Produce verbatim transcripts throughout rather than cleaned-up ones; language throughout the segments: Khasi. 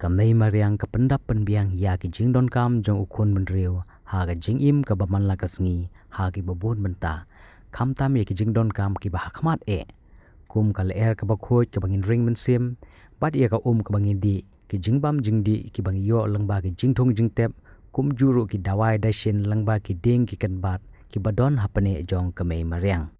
Ka Mei Mariang ka pyndap pynbiang ïa ki jingdonkam jong u khun bynriew ha ka jingim kaba man la ka sngi ha kiba bun bynta, khamtam ïa ki jingdonkam kiba ha khmat eh, kum ka lyer kaba khuid kaba ngin ring mynsiem, bad ïa ka um kaba ngin dih, ki jingbam jingdih kiba ngi ïoh lyngba ki jingthung jingtep, kumjuh ruh ki dawai dashin lyngba ki dieng ki kynbat kiba don hapdeng jong ka Mei Mariang.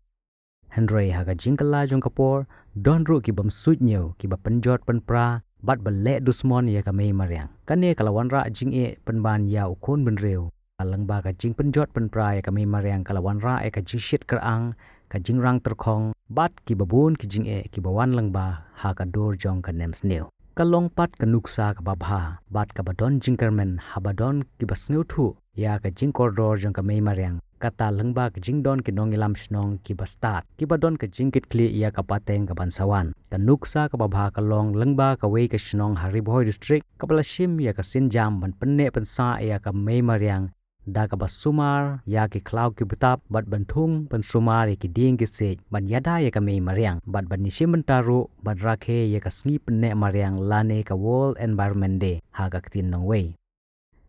Hynrei ha ka jingkylla jong ka por, don ruh ki bym suidñiew, ki ba pynjot pynpra bad ba leh dusmon ïa ka Mei Mariang. Kane ka la wanrah jingeh pynban ïa u khun bynriew. Lyngba ka jingpynjot pynpra ïa ka Mei Mariang ka la wanrah ïa ka jingshit kyrang, ka jingrang tyrkhong, bad kiba bun ki jingeh kiba wan lyngba ha ka dur jong ka nemsniew. Ka long pat ka nuksa kaba bha bad kaba don jingkyrmen haba don kiba sngewthuh ïa ka jingkordor jong ka Mei Mariang, kata lyngba ka jingdon ki nongïalam shnong kiba stad, kiba don ka jingkitkhlieh ïa ka pateng kaban sa wan. Ka nuksa kaba bha ka long lyngba kawei ka shnong ha Ri Bhoi District kaba la shim ïa ka sienjam ban pynneh pynsah ïa ka Mei Mariang da kaba sumar ïa ki khlaw ki btap bad ban thung ban sumar ïa ki dieng ki siej ban ïada ïa ka Mei Mariang bad ban ïashim bynta ruh ban rakhe ïa ka sngi pynneh mariang lane ka World Environment Day ha ka ktien nongwei.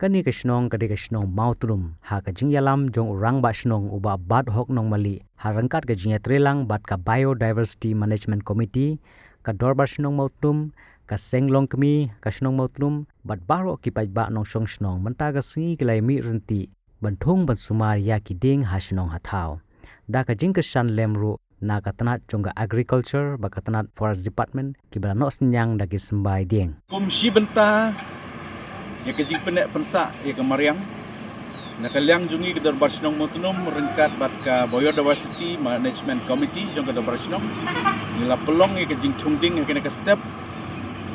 Kane ka shnong ka dei ka shnong Mawtnum ha ka jingïalam jong u rangbah shnong u Bah Badhok Nongmali ha ryngkat ka jingïatreilang bad ka Biodiversity Management Committee, ka Dorbar Shnong Mawtnum, ka Seng Longkmie ka shnong Mawtnum, bad baroh ki paidbah nongshong shnong mynta ka sngi ki la ïamih ryntih ban thung ban sumar ïa ki dieng ha shnong ha thaw. Da ka jingkyrshan lem ruh na ka tnat jong ka Agriculture bad ka tnat Forest Department kiba la noh synñiang da ki symbai dieng. Kum shi bynta ïa ka jingpynneh pynsah ïa ka mariang, na ka liang jong ngi ka Dorbar Shnong Mawtnum ryngkat bad ka Biodiversity Management Committee jong ka Dorbar Shnong, ngi la pynlong ïa ka jingthung dieng ha kane ka step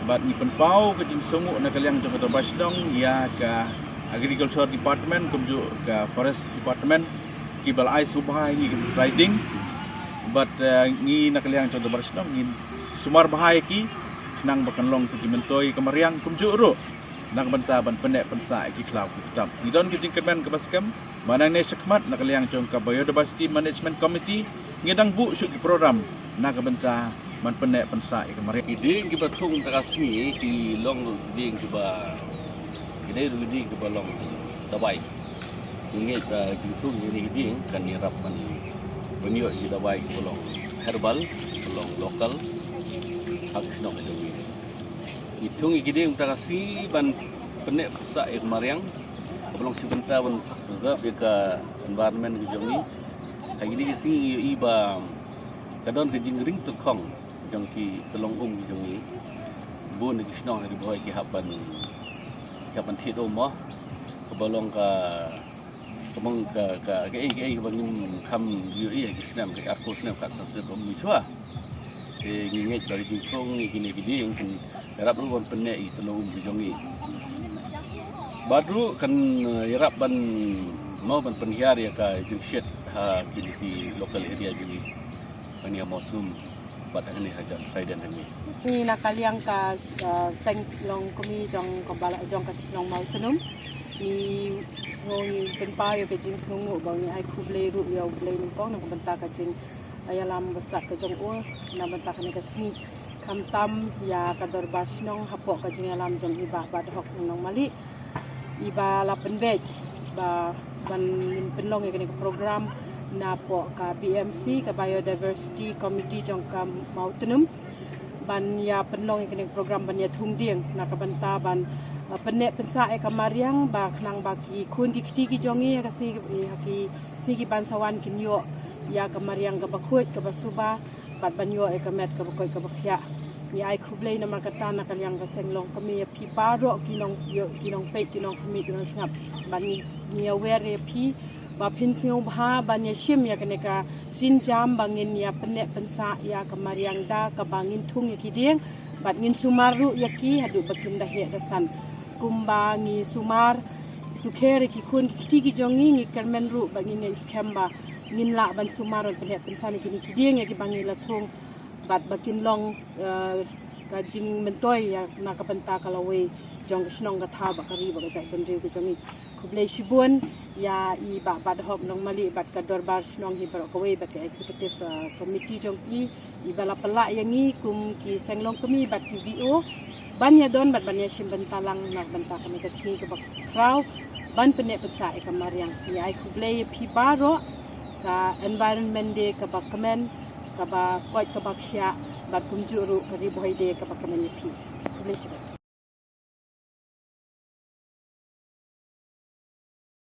bad ngi pynpaw ka jingsngewnguh na ka liang jong ka Dorbar Shnong ïa ka Agriculture Department kumjuh ka Forest Department kiba la ai sngewbha ïa ngi ka jingtrei dieng. Bad, eh, ngi na ka liang jong ka Dorbar Shnong ngin sumar bha ïa ki khnang ba kan long ka jingmyntoi ïa ka mariang kumjuh ruh na ka bynta ban pynneh pynsah ïa ki khlaw ki btap. Ngi don ka jingkyrmen kaba skhem ba nangne shakhmat na ka liang jong ka Biodiversity Management Committee ngi dang buh shuh ki program na ka bynta ban pynneh pynsah ïa ka mariang. Ki dieng kiba thung mynta ka sngi ki long ruh ki dieng kiba, ki dei ruh ki dieng kiba long dawai. Ngi ngeit ba jingthung ïa kine ki dieng kan ïarap ban, ban ïoh ïa ki dawai kiba long herbal, kiba long local ha ki shnong jong ngi. Ngi thung ïa ki dieng mynta ka sngi ban pynneh pynsah ïa ka mariang, kaba long shi bynta ban preserve ïa ka environment ka jong ngi. Ha kine ki sngi ngi ïohi ba ka don ka jingring tyrkhong jong ki tyllong um ki jong ngi. Bun ki shnong ha Ri Bhoi ki hap ban, ki hap ban thied um mo. Kaba long ka, kaba long ka, ka, kaei kaei kaba ngim kham ïohi ha ki snem, ka arphew snem, khatsan snem kaba mynshuwa. Te ngi ngeit ba ka jingthung ïa kine ki dieng kan ïarap ruh ban pynneh ïa ki tyllong um ki jong ngi. Bad ruh kan, eh, ïarap ban, mo, ban pynhiar ïa ka jingshit ha kine ki local area jong ngi. Kane ha Mawtnum bad hangne hajan Saiden hangne. Ngi na ka liang ka, uh, Seng Longkmie jong ka bala, jong ka shnong Mawtnum, ngi sngew, ngi pynpaw ïa ka jingsngewnguh bad ngi ai khublei ruh ïa U Blei nyngkong na ka bynta ka jingïalam ba stad ka jong u na ka bynta kane ka sngi. Khamtam ïa ka dorbar shnong hapoh ka jingïalam jong i Bah Badhok Nongmali, iba la pynbeit ba ban ngin pynlong ïa kane ka program napoh ka B M C, ka Biodiversity Committee jong ka Mawtnum, ban ïa pynlong ïa kane ka program ban ïa thung dieng na ka bynta ban, uh, pynneh pynsah ïa ka mariang, ba khnang ba ki khun ki kti ki jong ngi ha ka sngi, ha ki sngi kiban sa wan kin ïoh ïa ka mariang kaba khuid kaba suba, bad ban ïoh ïa ka met kaba koit kaba khiah. Ngi ai khublei namar kata na ka liang ka Seng Longkmie ïa phi baroh ki nong, ïoh, ki nongpeit, ki nongkhmih, ki nongsngap. Bad ngi, ngi aware ïa phi ba phin sngewbha ban ïa shim ïa kane ka sienjam ba ngin ïa pynneh pynsah ïa ka mariang da kaba ngin thung ïa ki dieng bad ngin sumar ruh ïa ki haduh ba kim da heh da san. Kumba ngi sumar sukher ïa ki khun ki kti ki jong ngi, ngi kyrmen ruh ba ngin ïa skhem ba ngin lah ban sumar ban pynneh pynsah ïa kine ki dieng ïa kiba ngi la thung bad ba kin long, eh, ka jingmyntoi ïa na ka bynta ka lawei jong ka shnong ka thaw bad ka ri bad ka jaitbynriew ka jong ngi. Khublei shibun ïa i Bah Badhok Nongmali bad ka dorbar shnong hi baroh kawei bad ka executive, eh, committee jong i, iba la pynlah ïa ngi kum ki Seng Longkmie bad ki V O ban ïa don bad ban ïa shim bynta lang na ka bynta kane ka sngi kaba khraw ban pynneh pynsah ïa ka mariang. Ngi ai khublei ïa phi baroh, ka Environment Day kaba kmen, kaba koit kaba khiah, bad kumjuh ruh ka Ri Bhoi Day kaba kmen ïa phi. Khublei shibun.